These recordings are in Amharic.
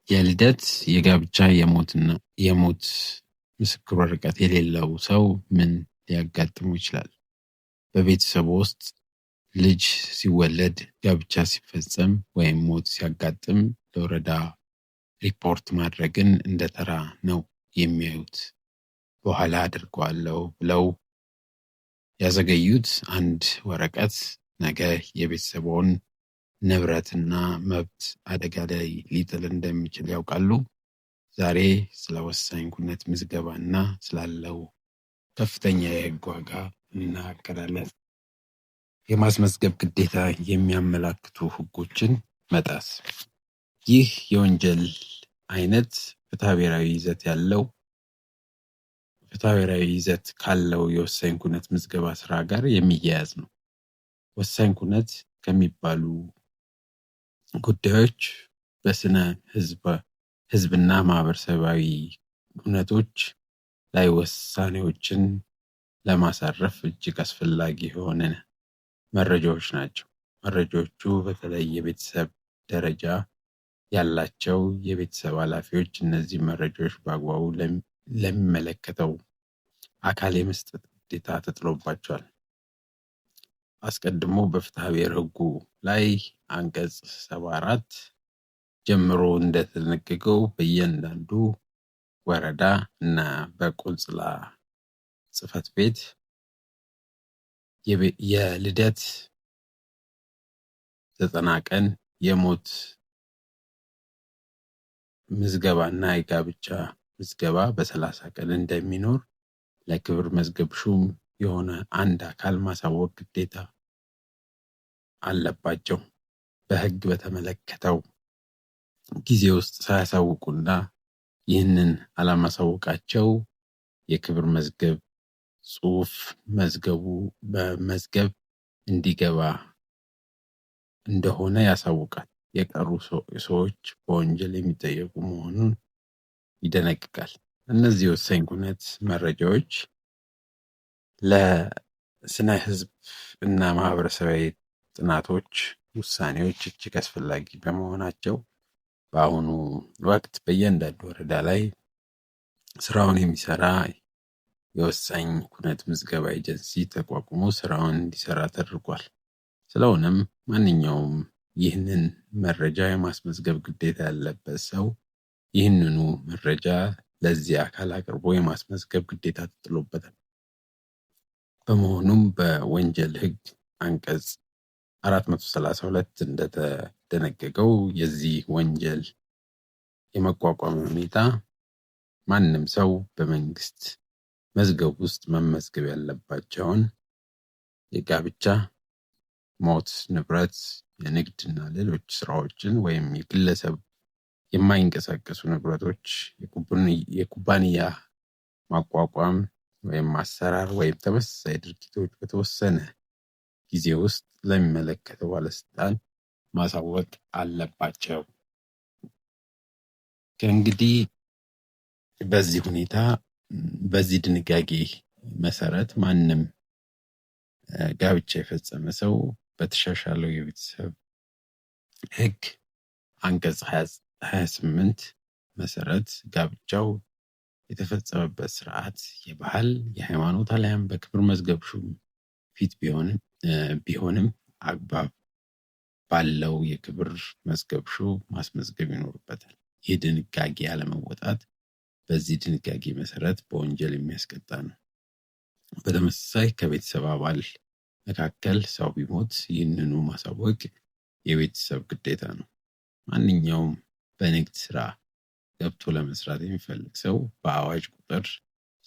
የልደት፣ የጋብቻ፣ የሞትና የሞት ምስክር ወረቀት የሌለው ሰው ምን ሊያጋጥመው ይችላል? በቤተሰቡ ውስጥ ልጅ ሲወለድ፣ ጋብቻ ሲፈጸም ወይም ሞት ሲያጋጥም ለወረዳ ሪፖርት ማድረግን እንደ ተራ ነው የሚያዩት። በኋላ አድርገዋለሁ ብለው ያዘገዩት አንድ ወረቀት ነገ የቤተሰብዎን ንብረትና መብት አደጋ ላይ ሊጥል እንደሚችል ያውቃሉ? ዛሬ ስለ ወሳኝ ኩነት ምዝገባና ስላለው ከፍተኛ የሕግ ዋጋ እንናገራለን። የማስመዝገብ ግዴታ የሚያመላክቱ ሕጎችን መጣስ። ይህ የወንጀል አይነት ፍትሐብሔራዊ ይዘት ካለው የወሳኝ ኩነት ምዝገባ ስራ ጋር የሚያያዝ ነው። ወሳኝ ኩነት ከሚባሉ ጉዳዮች በስነ ህዝብና ማህበረሰባዊ እውነቶች ላይ ውሳኔዎችን ለማሳረፍ እጅግ አስፈላጊ የሆነ መረጃዎች ናቸው። መረጃዎቹ በተለይ የቤተሰብ ደረጃ ያላቸው የቤተሰብ ኃላፊዎች እነዚህ መረጃዎች በአግባቡ ለሚመለከተው አካል የመስጠት ግዴታ ተጥሎባቸዋል። አስቀድሞ በፍትሐብሔር ሕጉ ላይ አንቀጽ 74 ጀምሮ እንደተደነገገው በእያንዳንዱ ወረዳ እና በቆንጽላ ጽሕፈት ቤት የልደት 90 ቀን፣ የሞት ምዝገባ እና የጋብቻ ምዝገባ በ30 ቀን እንደሚኖር ለክብር መዝገብ ሹም የሆነ አንድ አካል ማሳወቅ ግዴታ አለባቸው። በሕግ በተመለከተው ጊዜ ውስጥ ሳያሳውቁና ይህንን አለማሳወቃቸው የክብር መዝገብ ጽሑፍ መዝገቡ በመዝገብ እንዲገባ እንደሆነ ያሳውቃል። የቀሩ ሰዎች በወንጀል የሚጠየቁ መሆኑን ይደነግጋል። እነዚህ ወሳኝ ኩነት መረጃዎች ለስነ ሕዝብ እና ማህበረሰባዊ ጥናቶች ውሳኔዎች እጅግ አስፈላጊ በመሆናቸው በአሁኑ ወቅት በእያንዳንዱ ወረዳ ላይ ስራውን የሚሰራ የወሳኝ ኩነት ምዝገባ ኤጀንሲ ተቋቁሞ ስራውን እንዲሰራ ተደርጓል። ስለሆነም ማንኛውም ይህንን መረጃ የማስመዝገብ ግዴታ ያለበት ሰው ይህንኑ መረጃ ለዚህ አካል አቅርቦ የማስመዝገብ ግዴታ ተጥሎበታል። በመሆኑም በወንጀል ሕግ አንቀጽ 432 እንደተደነገገው የዚህ ወንጀል የመቋቋሚያ ሁኔታ ማንም ሰው በመንግስት መዝገብ ውስጥ መመዝገብ ያለባቸውን የጋብቻ፣ ሞት፣ ንብረት፣ የንግድ እና ሌሎች ስራዎችን ወይም የግለሰብ የማይንቀሳቀሱ ንብረቶች፣ የኩባንያ ማቋቋም ወይም አሰራር ወይም ተመሳሳይ ድርጊቶች በተወሰነ ጊዜ ውስጥ ለሚመለከተው ባለስልጣን ማሳወቅ አለባቸው። ከእንግዲህ በዚህ ሁኔታ በዚህ ድንጋጌ መሰረት ማንም ጋብቻ የፈጸመ ሰው በተሻሻለው የቤተሰብ ሕግ አንቀጽ 28 መሰረት ጋብቻው የተፈጸመበት ስርዓት የባህል፣ የሃይማኖት አሊያም በክብር መዝገብ ሹም ፊት ቢሆንም አግባብ ባለው የክብር መዝገብ ሹም ማስመዝገብ ይኖርበታል። ይህ ድንጋጌ አለመወጣት በዚህ ድንጋጌ መሰረት በወንጀል የሚያስቀጣ ነው። በተመሳሳይ ከቤተሰብ አባል መካከል ሰው ቢሞት ይህንኑ ማሳወቅ የቤተሰብ ግዴታ ነው። ማንኛውም በንግድ ስራ ገብቶ ለመስራት የሚፈልግ ሰው በአዋጅ ቁጥር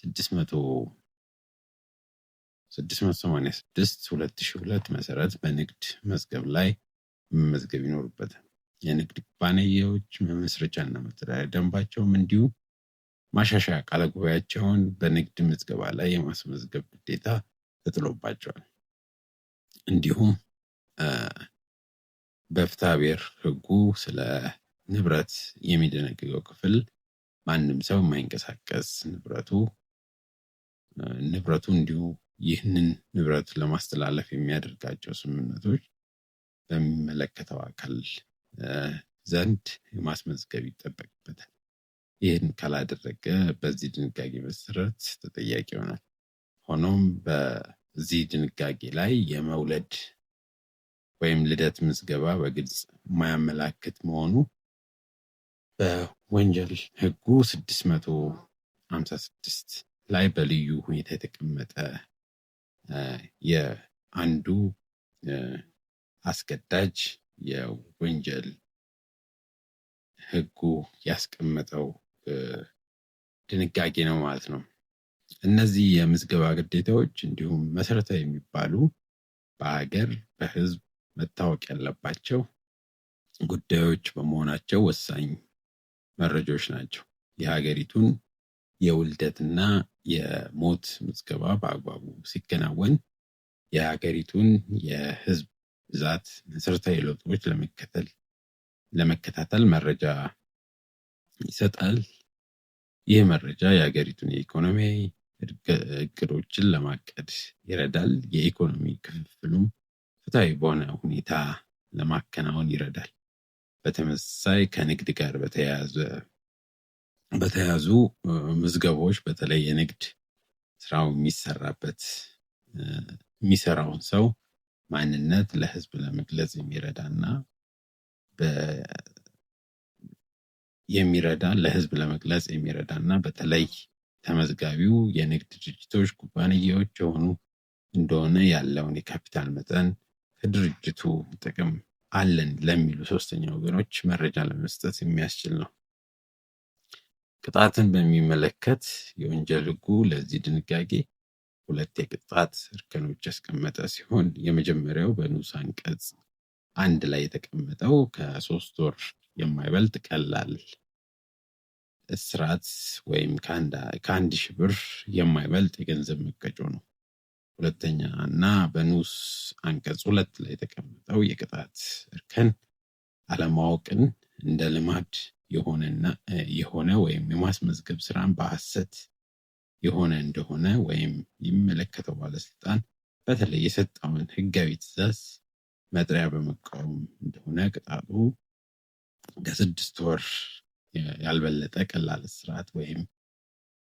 686 2002 መሰረት በንግድ መዝገብ ላይ መመዝገብ ይኖርበታል። የንግድ ኩባንያዎች መመስረቻና መተዳደሪያ ደንባቸውም እንዲሁ ማሻሻያ ቃለ ጉባኤያቸውን በንግድ ምዝገባ ላይ የማስመዝገብ ግዴታ ተጥሎባቸዋል። እንዲሁም በፍትሐብሔር ሕጉ ስለ ንብረት የሚደነግገው ክፍል ማንም ሰው የማይንቀሳቀስ ንብረቱ እንዲሁ ይህንን ንብረት ለማስተላለፍ የሚያደርጋቸው ስምምነቶች በሚመለከተው አካል ዘንድ የማስመዝገብ ይጠበቅበታል። ይህን ካላደረገ በዚህ ድንጋጌ መሰረት ተጠያቂ ይሆናል። ሆኖም በዚህ ድንጋጌ ላይ የመውለድ ወይም ልደት ምዝገባ በግልጽ የማያመላክት መሆኑ በወንጀል ሕጉ 656 ላይ በልዩ ሁኔታ የተቀመጠ የአንዱ አስገዳጅ የወንጀል ሕጉ ያስቀመጠው ድንጋጌ ነው ማለት ነው። እነዚህ የምዝገባ ግዴታዎች እንዲሁም መሰረታዊ የሚባሉ በሀገር በሕዝብ መታወቅ ያለባቸው ጉዳዮች በመሆናቸው ወሳኝ መረጃዎች ናቸው። የሀገሪቱን የውልደትና የሞት ምዝገባ በአግባቡ ሲከናወን የሀገሪቱን የሕዝብ ብዛት መሰረታዊ ለውጦች ለመከታተል መረጃ ይሰጣል። ይህ መረጃ የሀገሪቱን የኢኮኖሚ እቅዶችን ለማቀድ ይረዳል። የኢኮኖሚ ክፍፍሉም ፍትሃዊ በሆነ ሁኔታ ለማከናወን ይረዳል። በተመሳሳይ ከንግድ ጋር በተያያዙ ምዝገባዎች በተለይ የንግድ ስራው የሚሰራበት የሚሰራውን ሰው ማንነት ለህዝብ ለመግለጽ የሚረዳ ለህዝብ ለመግለጽ የሚረዳና በተለይ ተመዝጋቢው የንግድ ድርጅቶች፣ ኩባንያዎች የሆኑ እንደሆነ ያለውን የካፒታል መጠን ከድርጅቱ ጥቅም አለን ለሚሉ ሶስተኛ ወገኖች መረጃ ለመስጠት የሚያስችል ነው። ቅጣትን በሚመለከት የወንጀል ህጉ ለዚህ ድንጋጌ ሁለት የቅጣት እርከኖች ያስቀመጠ ሲሆን የመጀመሪያው በንዑስ አንቀጽ 1 ላይ የተቀመጠው ከ3 ወር የማይበልጥ ቀላል እስራት ወይም ከ1,000 ብር የማይበልጥ የገንዘብ መቀጮ ነው። ሁለተኛ እና በንዑስ አንቀጽ 2 ላይ የተቀመጠው የቅጣት እርከን አለማወቅን እንደ ልማድ የሆነ ወይም የማስመዝገብ ስራን በሐሰት የሆነ እንደሆነ ወይም የሚመለከተው ባለስልጣን በተለይ የሰጠውን ህጋዊ ትዕዛዝ መጥሪያ በመቃወም እንደሆነ ቅጣቱ ከ6 ወር ያልበለጠ ቀላል እስራት ወይም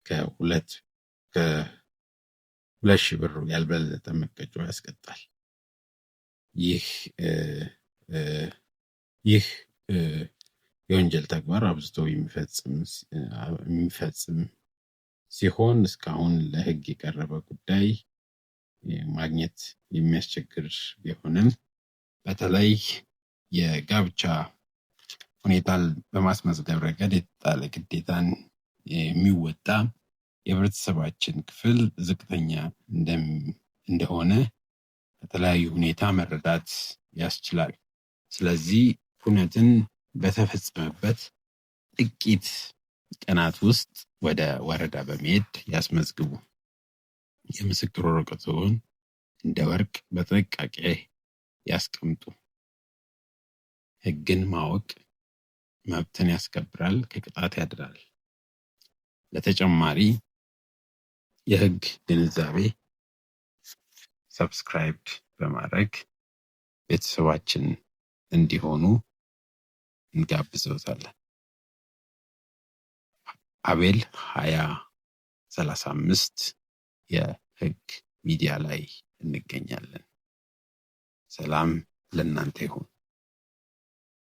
ከ2,000 ብር ያልበለጠ መቀጮ ያስቀጣል። ይህ የወንጀል ተግባር አብዝቶ የሚፈጽም ሲሆን እስካሁን ለህግ የቀረበ ጉዳይ ማግኘት የሚያስቸግር ቢሆንም በተለይ የጋብቻ ሁኔታን በማስመዝገብ ረገድ የተጣለ ግዴታን የሚወጣ የህብረተሰባችን ክፍል ዝቅተኛ እንደሆነ በተለያዩ ሁኔታ መረዳት ያስችላል። ስለዚህ ኩነትን በተፈጸመበት ጥቂት ቀናት ውስጥ ወደ ወረዳ በመሄድ ያስመዝግቡ። የምስክር ወረቀቱን እንደ ወርቅ በጥንቃቄ ያስቀምጡ። ህግን ማወቅ መብትን ያስከብራል፣ ከቅጣት ያድናል። ለተጨማሪ የህግ ግንዛቤ subscribe በማድረግ ቤተሰባችን እንዲሆኑ እንጋብዘዎታለን። አቤል 2035 የህግ ሚዲያ ላይ እንገኛለን። ሰላም ለእናንተ ይሁን።